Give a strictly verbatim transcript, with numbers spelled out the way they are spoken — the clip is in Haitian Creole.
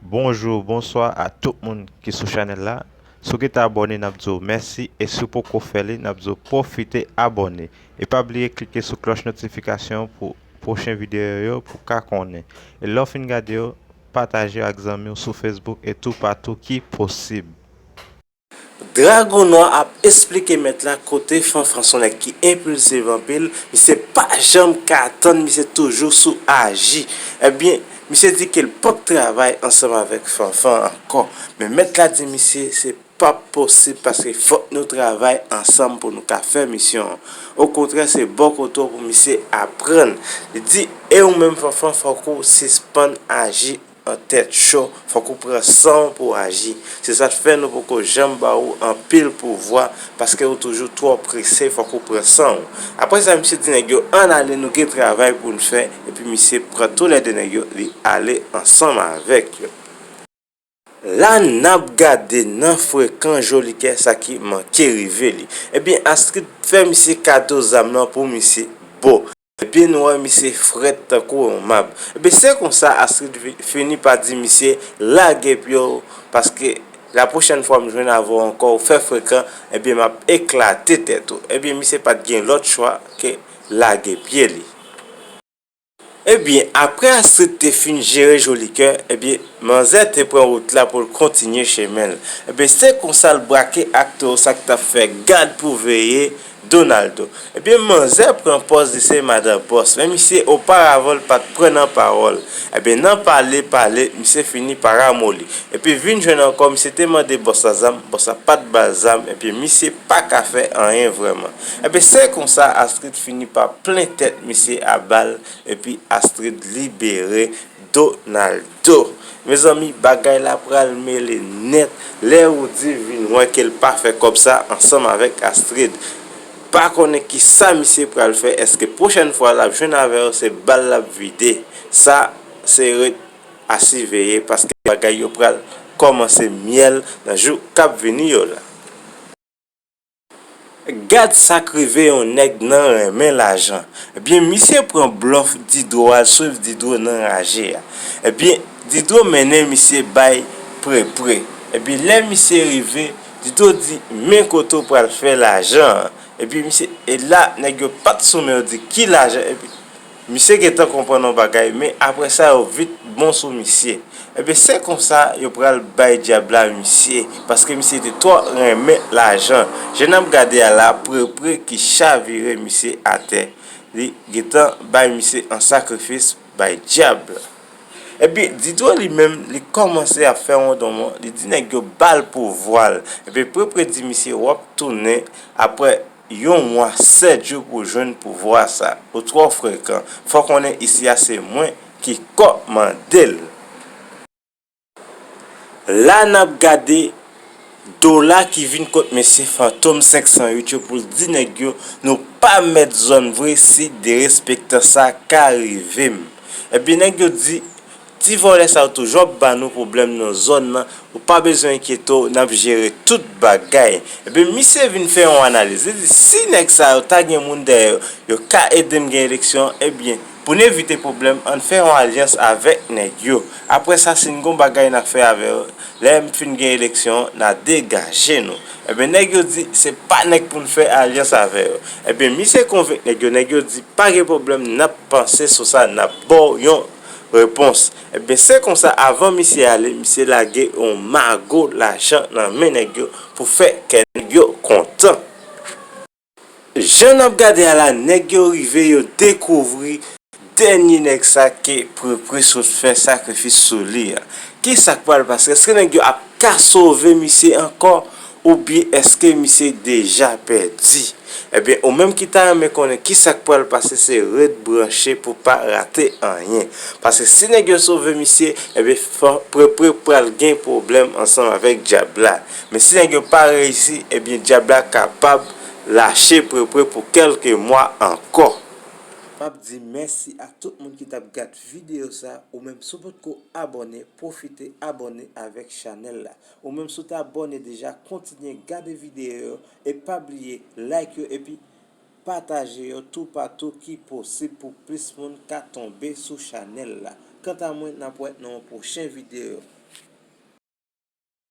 Bonjou, bonswa a tout moun ki sou chanèl la. Si w gentan abòne, n ap di w mèsi, e si w poko fè li, n ap di w pwofite abòne. E pa bliye klike sou klòch notifikasyon pou pwochen videyo yo pou w ka konnen. E lè w fin gade yo, pataje yo ak zanmi w sou Facebook e toupatou ki posib. Dragon Nwa ap esplike mèt la kote Fanfan se yon nèg ki enpilsif anpil, misye pa janm ka tann, misye toujou sou aji. Ebyen, misye di ke l p ap travay ansanm avèk Fanfan ankò. Men mèt la di misye se p ap posib paske fòk nou travay ansanm pou nou ka fè misyon an. Okontrè, se bò kote w pou misye aprann. Li di, e ou menm Fanfan, fòk ou sispann aji an tèt cho, fòk ou pran san w pou w aji. Se sa k fè nou poko janm ba ou anpil pouvwa, paske ou toujou twò prese, fòk ou pran san w. Apre sa, misye di nèg yo, ann ale, nou gen travay pou n fè, epi misye pran toulède nèg yo, li ale ansanm avèk yo. La n ap gade nan frekan Jolikè sa ki manke rive li. Ebyen, Astrid fè misye kado zam lan pou misye bo. Ebyen, nou wè misye frèt tankou yon mab. Ebyen, se konsa Astrid vi- fini pa di misye, lage pye w, paske lapwochèn fwa m jwenn avè w ankò, ou fè frekan, ebyen, m ap eklate tèt ou. Ebyen, misye pa t gen lòt chwa ke lage pye li. Ebyen, apre Astrid te fin jere Jolikè, ebyen, manzè te pran wout la pou l kontinye chemen l. Ebyen, se konsa l brake ak towo sa k t ap fè gad pou veye Donaldo. Ebyen, manzè pran pòz li se madan bòs, men misye oparavan l pa t pran nan pawòl. Ebyen, nan pale, pale, misye fini pa ramoli. Epi vin jwenn ankò, misye te mande bòs la zam, bòs la pa t ba l zam, epi misye pa ka fè anyen vrèman. Ebyen, se konsa Astrid fini pa plen tèt misye a bal, epi Astrid libere Donaldo. Mezanmi, bagay la pral mele nèt lè Roody vin wè ke l pa fè kòb sa ansanm avèk Astrid. Pa konnen kisa misye pral fè, èske pwochèn fwa l ap jwenn avè yo se bal l ap vide? Sa se ret a siveye, paske bagay yo pral kòmanse myèl nan jou k ap vini yo la. Gad sa k rive yon nèg nan renmen lajan. Ebyen, misye pran blòf Didro, al swiv Didro nan raje a. Ebyen, Didro mennen misye bay Prepre. Ebyen, lè misye rive, Didro di, men kote w pral fè lajan an. Epi misye, e la, nèg yo pa t sou men, yo di, ki lajan? Epi misye gentan konprann yon bagay, men apre sa, yo vit bon sou misye. Ebyen, se konsa yo pral bay dyab la misye, paske misye te twò renmen lajan. Jan n ap gade a la, Prepre ki chavire misye atè. Li gentan bay misye an sakrifis bay dyab la. Ebyen, Didro li menm, li kòmanse ap fè wondonmon, li di nèg yo ba l pouvwa l. Ebyen, Prepre di misye, w ap tounen apre yon mwa, sèt jou pou w jwenn pouvwa sa. Ou twò frekan. Fò w konnen isi a se mwen ki kòmande l. La n ap gade Dola ki vin kot mesye Fantom senk san uit yo pou l di nèg yo, nou pa mèt zòn vre, si derespektan sa ka rive m. Ebyen, nèg yo di, ti vòlè sa yo toujou ap ba nou pwoblèm nan zòn nan, ou pa bezwen enkyete w, n ap jere tout bagay. Ebyen, misye vin fè yon analiz, li di, si nèg sa yo ta gen moun dèyè yo, yo ka ede m gen eleksyon an, ebyen, pou n evite pwoblèm, ann fè yon alyans avèk nèg yo. Apre sa, si n gon bagay n a fè avè yo, lè m fin gen eleksyon an, n a degaje nou. Ebyen, nèg yo di, se pa nèg pou n fè alyans avè yo. Ebyen, misye konvenk nèg yo, nèg yo di, pa gen pwoblèm, n ap panse sou sa, n ap ba w yon repons. Ebyen, se konsa, avan misye ale, misye lage yon mago lajan nan men nèg yo pou fè kè nèg yo kontan. Jan n ap gade a la, nèg yo rive, yo dekouvri dènye nèg sa ke Prepre sot fè sakrifis sou li a. Ki sa k pral pase? Èske nèg yo ap ka sove misye ankò? Oubyen èske misye deja pèdi? Ebyen, ou menm ki ta renmen konnen ki sa k pral pase, se ret branche pou pa rate anyen. Paske si nèg yo sove misye, ebyen, fò Prepre pral gen pwoblèm ansanm avèk dyab la. Men si nèg yo pa reyisi, ebyen, dyab la kapab lache Prepre pou kèlke mwa ankò. M ap di mèsi ak tout moun ki t ap gad videyo sa. Ou menm, si w potko abòne, pwofite abòne avèk chanèl la. Ou menm, si w te abòne deja, kontinye gade videyo yo e pa bliye like yo epi pataje yo toupatou ki posib pou plis moun ka tonbe sou chanèl la. Kanta mwen, n ap wè nan yon pwochen videyo.